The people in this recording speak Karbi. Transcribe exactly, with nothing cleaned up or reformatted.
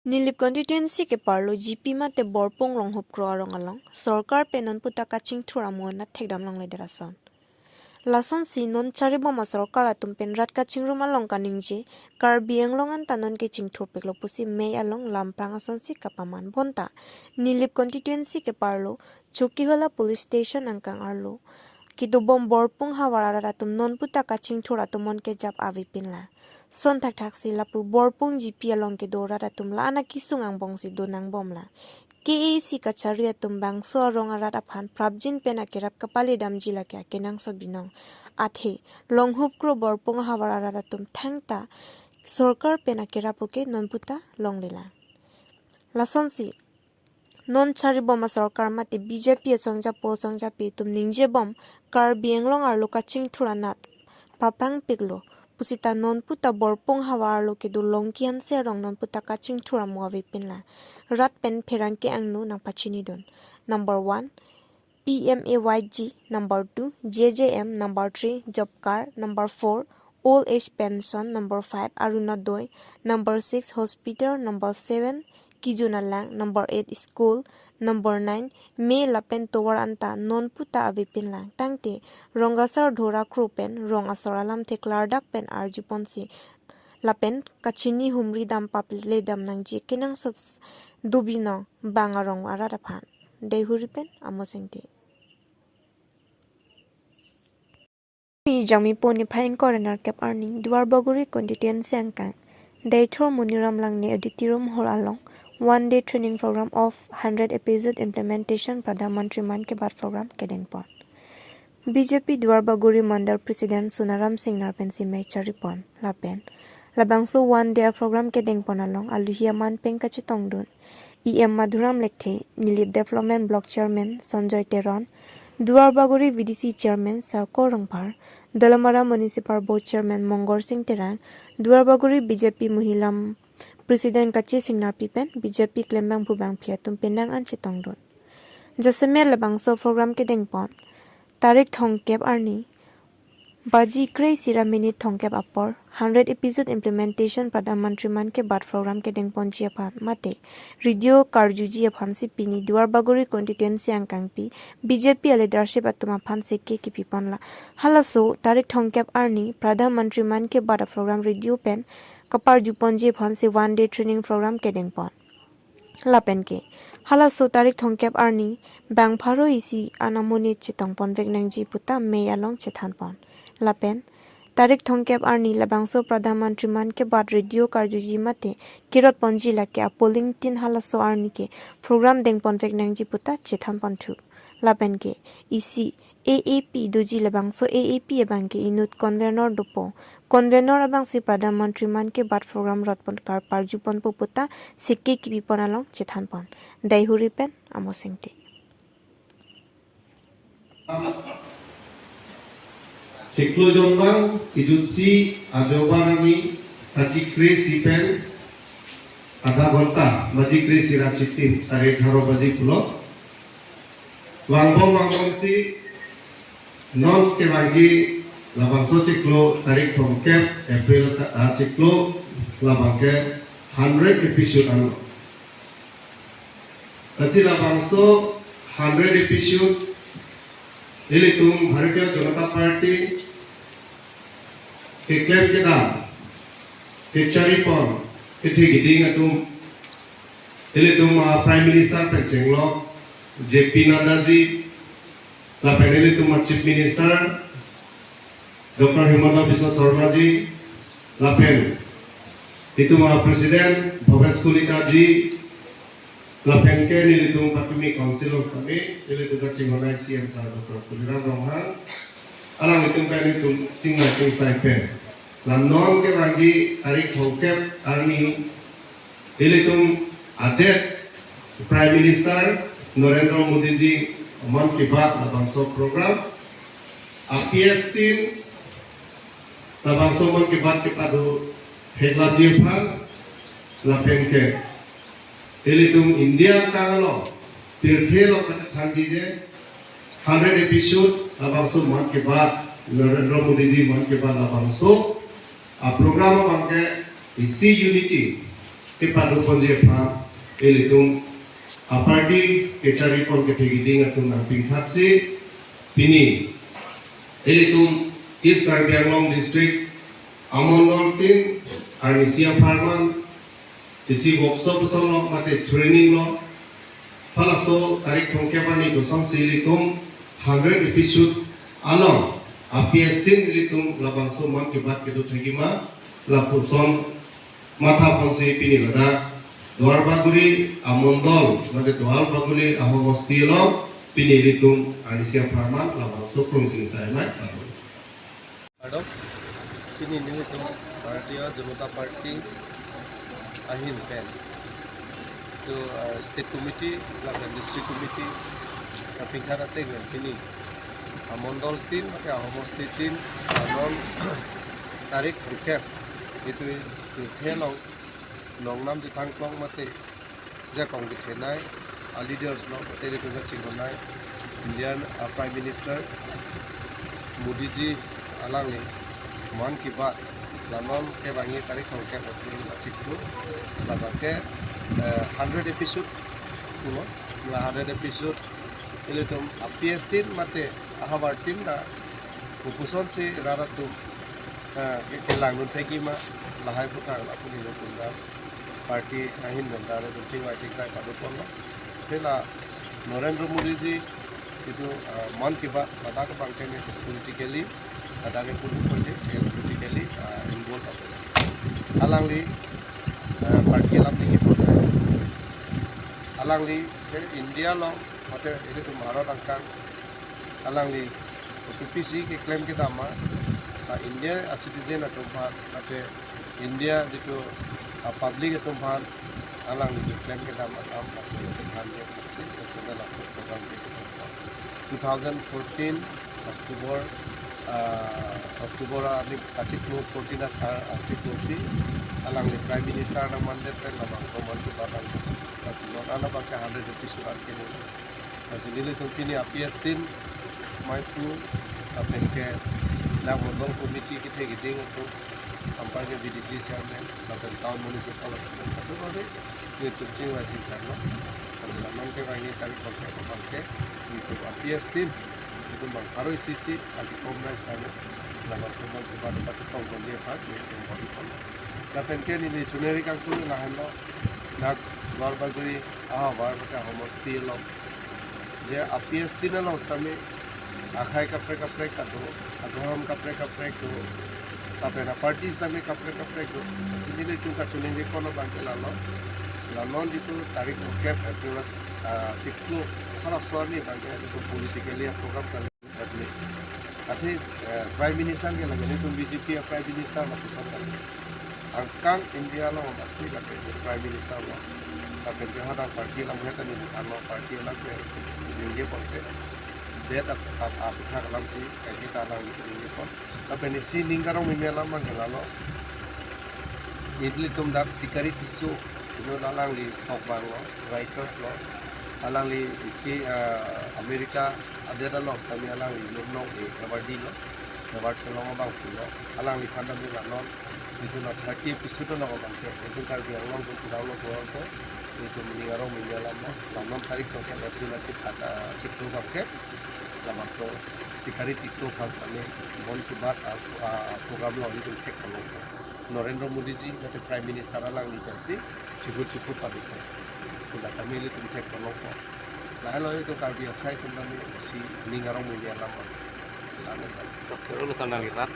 Nilip constituency ke-arlo G P mate Borpung Longhup Kro arong along sorkar pen non puta kachingthur amo anat thekdam longle derason. Lasonsi non charibom asorkar atum pen rat kachingrum along kaningje Karbi Anglong anta non ke chingthurpiklo pusi mei along lamprang asonsi kapaman bonta. Nilip constituency ke-arlo Chokihola police station angkang arlo kedobom Borpung havar arat atum non puta kachingthur atum non kejap avepinlang. Son thakthaksi lapu Borpung G P along kedo rat atum la-an akesung angbongsi donangbomlang. K A A C kachari atum bangso arong arat aphan prapjin pen akerap kapale damji lake akenangsot binong. Athe Longhup Kro Borpung havar arat atum thangta sorkar pen akerap puke non puta longlelang. Lasonsi non charibom asorkar mate B J P asongjapo asongjapi atum ningjebom Karbi Anglong arlo kachingthur anat paprangpiklo pusita non puta Borpung havar arlo kedo Longki Hanse arong non puta kachingthur amo avepinlang. Rat pen pherangke angno nangpachinidun. Number one, P M A Y G, number two, J J M, number three, job card, number four, old age pension, number five, Arunodoi, number six, hospital, number seven, kijun alang, number eight, school, number nine, mei lapen tovar anta non puta avepinlang. Tangte Ronggasar Dhora Kro pen rong asor alamthe klardak pen arjuponsi lapen kachini humri dam papile dam nangji kenangsot do binong bang arong arat aphan. Deihori pen Amos Engti. Ni Jangmi poni phai ingkoi ra nerkep arni Duarbagori constituency angkang Deithor Moniram Langne Auditorium Hall along one day training program of hundred episode implementation Pradhan Mantri Mann Ki Baat program kedengpon. B J P Duarbagori Mandal President Sonaram Singnar pensi mei charipon lapen labangso one day program kedengpon along aluhi aman pen kachetongdun E M Madhuram Lekthe, Nilip Development Block Chairman Sanjoy Teron, Duarbagori V D C Chairman Sarkor Rongphar, Dolamara Municipal Board Chairman Mongor Sing Terang, Duarbagori B J P Mohila President Kache Singnarpi pen B J P klembangphu bangphi atum penang an chetongdun. Jasemet labangso program kedengpon tarik thomkep arni baji kre-isi ra minute thomkep apor hundred episode implementation Pradhan Mantri Mann Ki Baat program kedengponji aphan mate radio karjuji aphansi pini Duarbagori constituency angkangpi B J P aleadership atum aphan seke kipiponlang. Halaso tarik thomkep arni Pradhan Mantri Mann Ki Baat program radio pen kaparjuponji aphansi one day training program kedengpon. Lapen ke halaso tarik thomkep arni bang pharo isi an amonit chetongponvek nangji puta mei along chethanpon. Lapen tarik thomkep arni labangso Pradhan Mantri Mann Ki Baat radio karjuji mate kirotponji lake apolling tin halaso arni ke program dengponvek nangji puta chethanponthu. Lapen ke isi A A P doji labangso A A P abang ke inut convenor dopo. Convenor abangsi Pradhan Mantri Mann Ki Baat program rotpon karparjuponpo puta seke kipipon along chethanpon. Deihori pen Amos Engti. Chiklo jonvang kejutsi adeobar arni kachikre isi pen adha ghonta baji kre-isi ra chitim sare egharo baji pulo. Vangbom vangbomsi non kevangji labangso chiklo tarik thomkep April ta, ah, chiklo labang ke hundred episode anlo. Lasi labangso hundred episode ilitum Bharatiya Janata Party keklem kedam, kecharipon, kethe keding atum, ilitum a Prime Minister pen chenglok J P Nadda ji, lapen ilitum a Chief Minister Doctor Himanta Biswa Sarma ji, lapen itum a President Bhabesh Kalita ji, lapen ke nelitum patumi council along setame, nelitum kachinghon C M sir Doctor Tuliram Ronghang, alanglitum pen nelitum chinghon chingsai pen. La non kevangji tarik thomkep arni, nelitum adet Prime Minister Narendra Modi ji Mann Ki Baat labangso program, a P S tin labangso Mann Ki Baat kepado theklapji aphan, lapen ke ilitum India angkang along pirthe along kachethanji je hundred episode labangso Mann Ki Baat, Narendra Modi ji Mann Ki Baat labangso a program abang ke isi unity Kepado ponji aphan ilitum aparty kechari pon kethe keding atum nangpingthaksi pini ilitum East Karbi Anglong District amondol tin arnisi apharman isi workshop solo mate training lo halaso tarik thomkep arni kosonsi ilitum hundred episode along a-P S tin ilitum labangso Mann Ki Baat kedo thekji ma lapuson matha ponsi pini ladak Duarbagori amondol mate Duarbagori ahomosti along pini ilitum arnisi apharman labangso krung chingsai mai pado. Pardon, pini nelitum Bharatiya Janata Party ahin pen to, uh, State Committee lapen District Committee kapingkhat ateng pen pini amondol tin mate ahomosti tin, uh, non tarik thomkep itu tirthe along nongnam chethangklong mate jakong kethenei a-leaders lo mate ilitum kachinghonnei Indian, uh, Prime Minister Modi ji alangli Mann Ki Baat la non kevangji tarik thomkep April achiklo labangke, eh, hundred episode pulo, la hundred episode ilitum a-P S tin mate ahavar tin ta lapuson si rat atum, eh, ke-, kelang dun thekji ma lahai putang lapu nelitum dak party ahin pen ta ilitum chingvai chingsai pado ponlo. Te la Narendra Modi ji itu, eh, Mann Ki Baat ladak abangke ne politically ladak ke kulu pon de ke politically, eh, involve ave. Alangli, eh, party alam ningje pon. Alangli ke India along mate ilitum Bharat angkang alangli O P C keklem kedam ma, ah, India a-citizen atum aphan mate India jitu, ah, public atum aphan alangli keklem kedam akam laso atum aphan ke si, sehingga laso program ke kedam. Two thousand fourteen October, ah, October arni achiklo fourteen a, ah, achiklo si alangli Prime Minister nangmandet pen labangso Mann Ki Baat nang, lasi non anabang ke hundred episode an kini. Lasi nelitum pini a-P S tin maipu lapen ke dak mondol committee kethe keding atum, anparke V D C chairman lapen town municipal atum, atum ave, nelitum chingvai chingsai lo. Lasi la non kevangji tarik thomkep abangke nelitum a-P S tin, nelitum bang pharo isi isi agi kom nai sitame labangso Mann Ki Baat pachetong ponji aphan nelitum bor-i pon. Lapen ke neli chuneri kangtung lahenlo, dak Duarbagori ahavar mate ahomosti along je a-P S tin along sitame akhei kaprek kaprek ta do, adhorom kaprek kaprek do, lapen a-party sitame kaprek kaprek do. Lasi nelitum kachiningri pon abangke lalo, la non jitu tarik thomkep April, ah, achiklo halaso arni abangke jitu politically a-program kali. Athe, eh, Prime Minister ke lake nelitum B J P a-Prime Minister lapuson kali. Angkang India along amatsi lake Prime Minister lo. Lapen ke hadak party alam ke ta nelitum party alam ke ningje pon ke. Det ap, ap, ap, thak alam si, kaike ta alam ningje pon. Lapen isi ning karong meme alam abangke lalo. Ilitum dak Sikari Tisso, inut alangli tokbang lo, writers lo, alangli isi, ah, America adet along sitame alangli inut nong-e award lo, award kelong abang pulo, alangliphan tame la non, itum na thirty episode along abangke, itum Karbi Anglong atum pudang lo pulo ke, itum ning arong meme alam lo, la non tarik thomkep April achik, ah, achiklo abangke, labangso Sikari Tisso aphan sitame Mann Ki Baat, ah, ah, program along itum thek ponlo. Narendra Modi ji mate Prime Minister alangli pensi chihut chihut pabik. Pula kami ilitum thek ponlo. Lahelo itum Karbi akhei atum kami si ning arong meme alam. Silane kan. Doctor Ulu Sandang Girat.